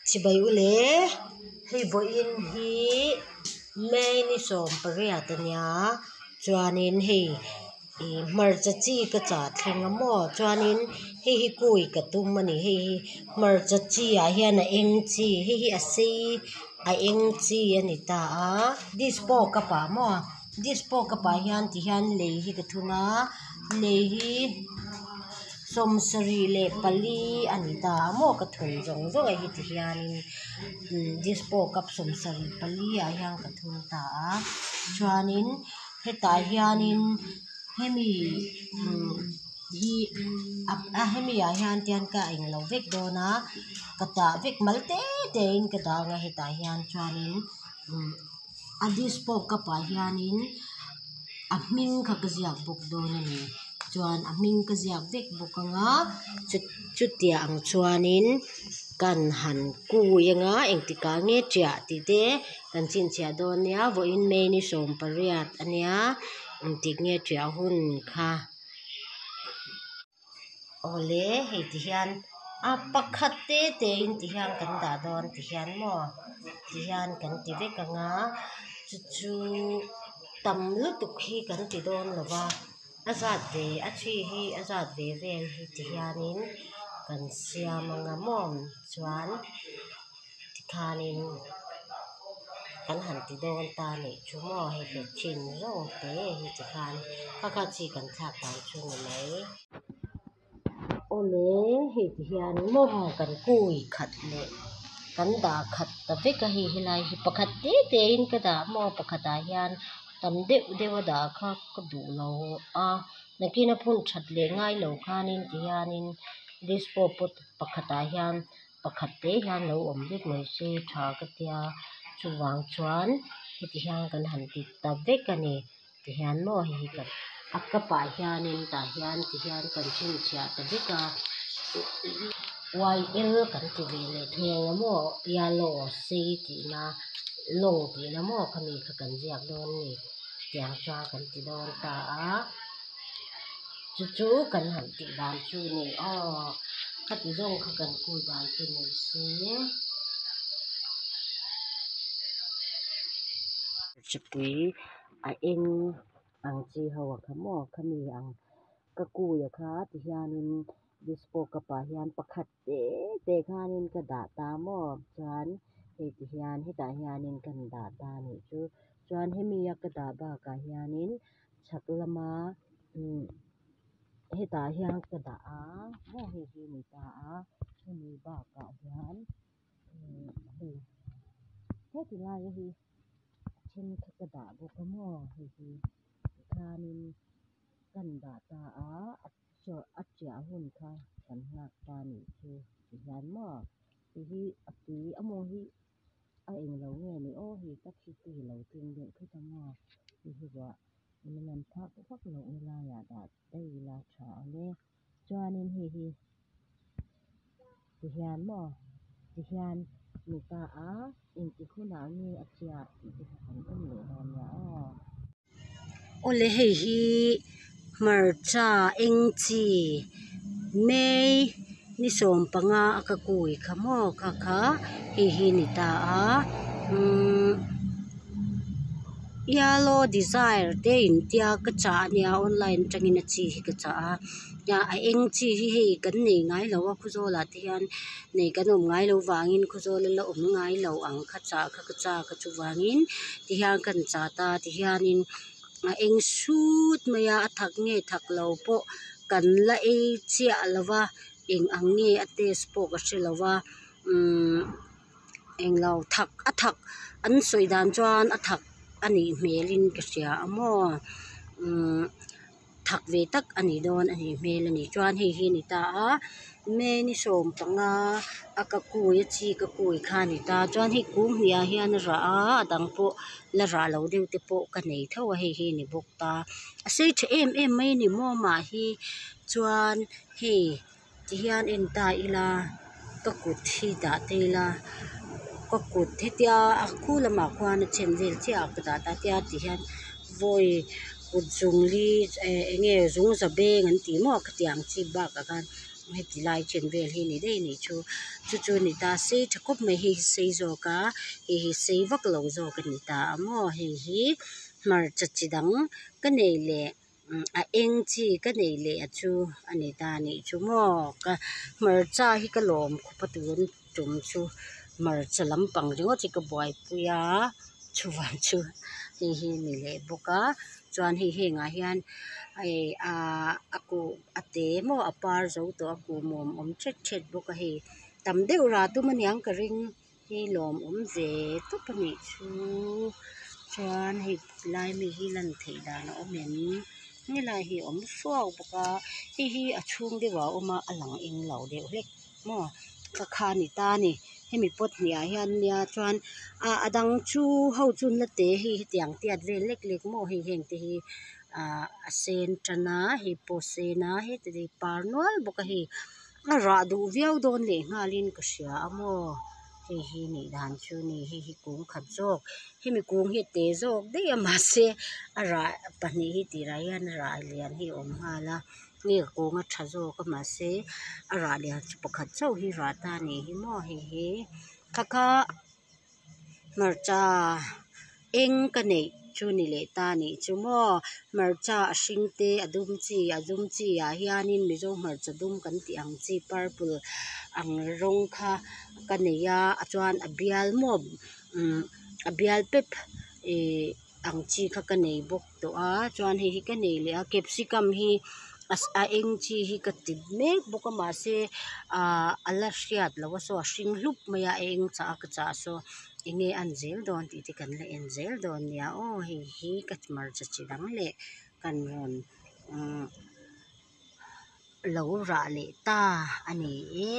Chibai u le, hei vawiin hi May ni 18 ania chuanin hei ih hmarcha chi ka chah thleng a maw chuanin hei hi kui ka tum a ni hei hi hmarcha chi ah hian a eng chi hei hi a sei a eng chi a ni ta a dispo cup ah maw dispo cup ah hian tihian lei hi ka thun a lei hi. 74 a ni ta a maw ka thun zawng zawng a hi ti hianin umm dispo cup 74 ah hian ka thun ta a chuanin hetah hianin hemi umm hi a hemi ah hian tian ka englo vek dawn a ka dah vek mal te te in ka dah ang a hetah hian chuanin umm a dispo cup ah hianin a hming kha ka ziak bawk dawn a ni. Chuan a hming ka ziak vek bawk ang a chutiang ang chuanin kan han kui anga engtikah nge tiah tih te kan chhinchhiah dawn nia vawiin May ni 18 ania engtik nge tiah hun kha. Awle hei ti hian a pakhat te te in ti hian kan dah dawn ti hian maw ti hian kan ti vek ang a chu chu tam lutuk hi kan ti dawn lo va a zat ve a thi hi a zat ve vel hi ti hianin kan siam ang a maw chuan tikhanin kan han ti dawn ta nih chu maw hei hlet chin zawng te hi tikhan kha kha chi kan thlak dan chu ni mai. Awle hei ti hian mawm kan kui khat leh kan dah khat ta vek a hei helai hi pakhat te te in ka dah maw pakhatah hian tam deuh deuh a dah kha ka duh lo a nakin a phun that leh ngai lo khanin ti hianin dispo pot pakhatah hian pakhat te hian lo awm vek mai se tha ka tia chuvang chuan heti hian kan han ti ta vek a ni tihian maw hei hi ka a cup ah hianin tah hian tihian kan chhinchhiah ta vek a y l kan ti ve leh thung ang maw yellow sei tihna lawng tihna maw khami kha kan ziak dawn a ni tiang chuan kan ti dawn ta a chu chu kan han tih dan chu a ni aw khati zawng kha kan kui dan chu ni se. Chipui a eng ang chi ho a kha maw khami ang ka kui a kha ti hianin dispo cup ah hian pakhat te te khanin ka dah ta maw chuan hei ti hian hetah hianin kan dah ta a nih chu chuan hemi a ka dah bakah hianin chhak lama umm hetah hian ka dah a maw hei hi a ni ta a hemi bakah hian umm hei heti lai hi a then kha ka dah bawk a maw hei hi tikhanin kan dah ta a a chiah hun kha kan nghak ta a nih chu tihian maw hei hi a tui a maw hi a englo nge ni aw hei tak hi tui a lo tling deuh thut a maw hei hi ruah in a lan phak vak lohna laiah dah daih ila tha ang e chuanin hei hi tihian maw tihian ni ta a engtik hunah nge a chiah tih te kha kan en leh dawn nia aw. Awle hei hi hmarcha eng chi May ni 15 a ka kui kha maw kha kha hei hi ni ta a umm yellow desire te in tia ka chah ania online atangin a chi hi ka chah a a eng chi hi hei kan nei ngai lo a khawzawl ah te hian nei kan awm ngai loh vangin khawzawl a la awm ngai lo ang kha chah kha ka chak a chuvangin tihian ka han chah ta tihianin a eng sut mai a a thak nge thak lo pawh kan la ei chiah lo va eng ang nge a taste pawh ka hre lo va umm englo thak a thak an sawi dan chuan a thak a nih hmelin ka hria a maw umm. Thak ve tak a nih dawn a nih hmel a ni chuan hei hi a ni ta a May ni 15 a ka kui a chi ka kui kha a ni ta chuan hei kung hnih ah hian a rah a a dang pawh la rah lo deuh te pawh ka nei tho a hei hi a ni bawk ta a sei tha em em mai a ni maw amah hi chuan hei ti hian en ta ila ka kut hi dah ta ila ka kut hetia a khu lamah khuan a chen vel chiah ah ka dah ta tia ti hian vawi kut zung li eh eng nge zung za beng an tih maw khatiang chi bakah khan. Heti lai chen vel hi ni daih a nih chu chu chu ni ta se tha khawp mai hei hi sei zawk a hei hi sei vak lo zawk a ni ta a maw hei hi hmarcha chi dang ka neih leh a eng chi ka neih leh a chu a ni ta a nih chu maw ka hmarcha hi ka lawm khawp a tun tum chu hmarcha lampang ringawt hi ka buaipui a chuvang chu hei hi a ni leh bawk a chuan hei hengah hian hei ahh a kuh a te maw a par zo tawh a kuhmawm a awm thet thet bawk a hei tam deuh rah a tum a niang ka ring hi lawmawm ve tawp a nih chu chuan hei lai mi hi lan theih dan a awm em helai hi a awm suau bawk a hei hi a chhung deuhah a awm a a lang eng lo deuh hlek maw kha kha a ni ta a ni hemi pot hnih ah hian nia chuan ah a dang chu ho chu an la te hei hetiang tiat vel lek lek maw hei heng te hi ah a sen tan a hei pawh a sen a heta hi par nual bawk a hei a rah duh viau dawn leh nghal in ka hria a maw hei hi nih dan chu a ni hei hi kung khat zawk hemi kung hi a te zawk daih a mahse a rah pahnih hi tirah hian a rah lian hi a awm nghal a nge a kung a tha zawk a mahse a rah lian chu pakhat chauh hi rah ta a nih hi maw hei hi kha kha hmarcha eng ka neih chu ni leh ta a nih chu maw hmarcha a hring te a dum chi a zum chi ah hianin mizo hmarcha dum kan tih ang chi purple ang rawng kha ka nei a chuan a bial maw umm a bial pep ihh ang chi kha ka nei bawk tawh a chuan hei hi ka nei leh a capsicum hi a eng chi hi ka ti mek bawk a mahse ahh a la hriat loh a saw a hring hlup mai a a eng chah a ka chah saw eng nge a an zel dawn tih te kan la en zel dawn nia aw hei hi ka hmarcha chi dang leh kan rawn umm lo rah leh ta a ni e.